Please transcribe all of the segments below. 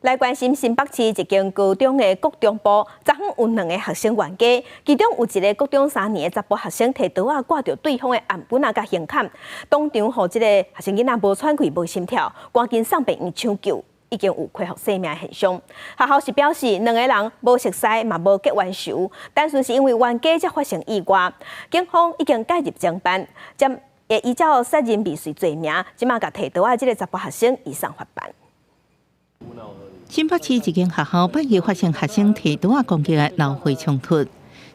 來關心新北市一間高中的國中部，昨昏有兩个學生冤家，其中有一个國中3年的查埔學生提刀仔掛著對方的頷頸仔共胸砍，當場予這个學生囡仔無喘氣、無心跳，趕緊送病院搶救，已經有恢復生命的現象。學校是表示兩个人無熟似嘛無結冤仇，單純是因為冤家才發生意外，警方已經介入偵辦，將會依照殺人未遂罪名，這馬共提刀仔這个查埔學生移送法辦。新北市一間學校半夜發生學生提刀仔攻擊的鬧會衝突，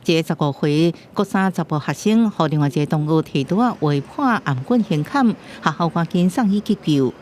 一個15歲國三查埔學生，予另外一個同學提刀仔劃破頷頸胸砍，學校趕緊送醫急救。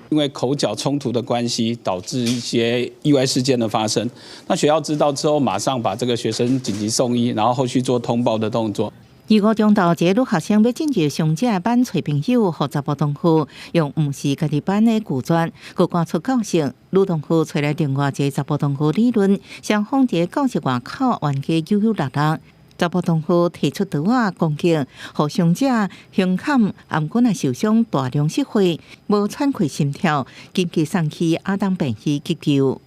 因為口角衝突的關係，導致一些意外事件的發生。那學校知道之後，馬上把這個學生緊急送醫，然後後續做通報的動作。二五中晝，一個女學生欲進入傷者班揣朋友，予查埔同學用毋是家己班的拒絕，閣趕出教室。女同學揣來另外一個查埔同學理論，雙方佇教室外口冤家扭扭搦搦。查埔同學提出刀仔攻擊，予傷者胸砍頷頸仔受傷，大量失血，無喘氣心跳，緊急送去亞東病院急救。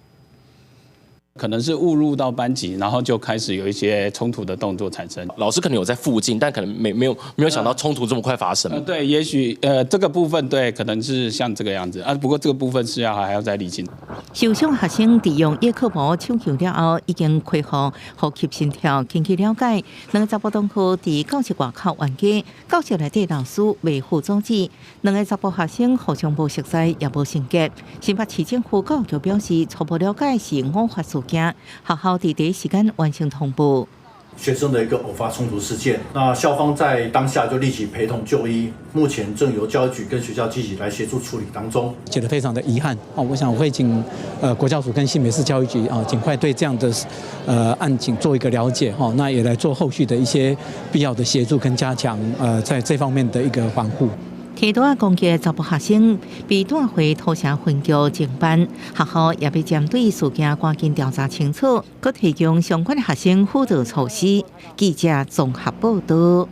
可能是誤入到班級，然後就開始有一些衝突的動作產生。老師可能有在附近，但可能沒有想到衝突這麼快發生。對，也許這個部分對，可能是像這個樣子啊。不過這個部分是要還要再釐清。受傷學生佇用葉克膜搶救了後，已經恢復呼吸心跳。根據了解，兩個查埔同學佇教室外口冤家，教室內底老師袂赴阻止。兩個查埔學生互相無熟似，也無成見。新北市政府教育局表示，初步了解是偶發事件，學校佇第一時間完成通報。學生的一個偶發衝突事件，那校方在當下就立即陪同就醫，目前正由教育局跟學校積極來協助處理當中。覺得非常的遺憾哦，我想我會請國教署跟新北市教育局啊，盡快對這樣的案情做一個了解哦，那也來做後續的一些必要的協助跟加強在這方面的一個防護。提刀仔攻擊的查埔學生被帶回土城分局偵辦，學校也欲針對事件趕緊調查清楚，閣提供相關的學生輔導措施。記者綜合報道。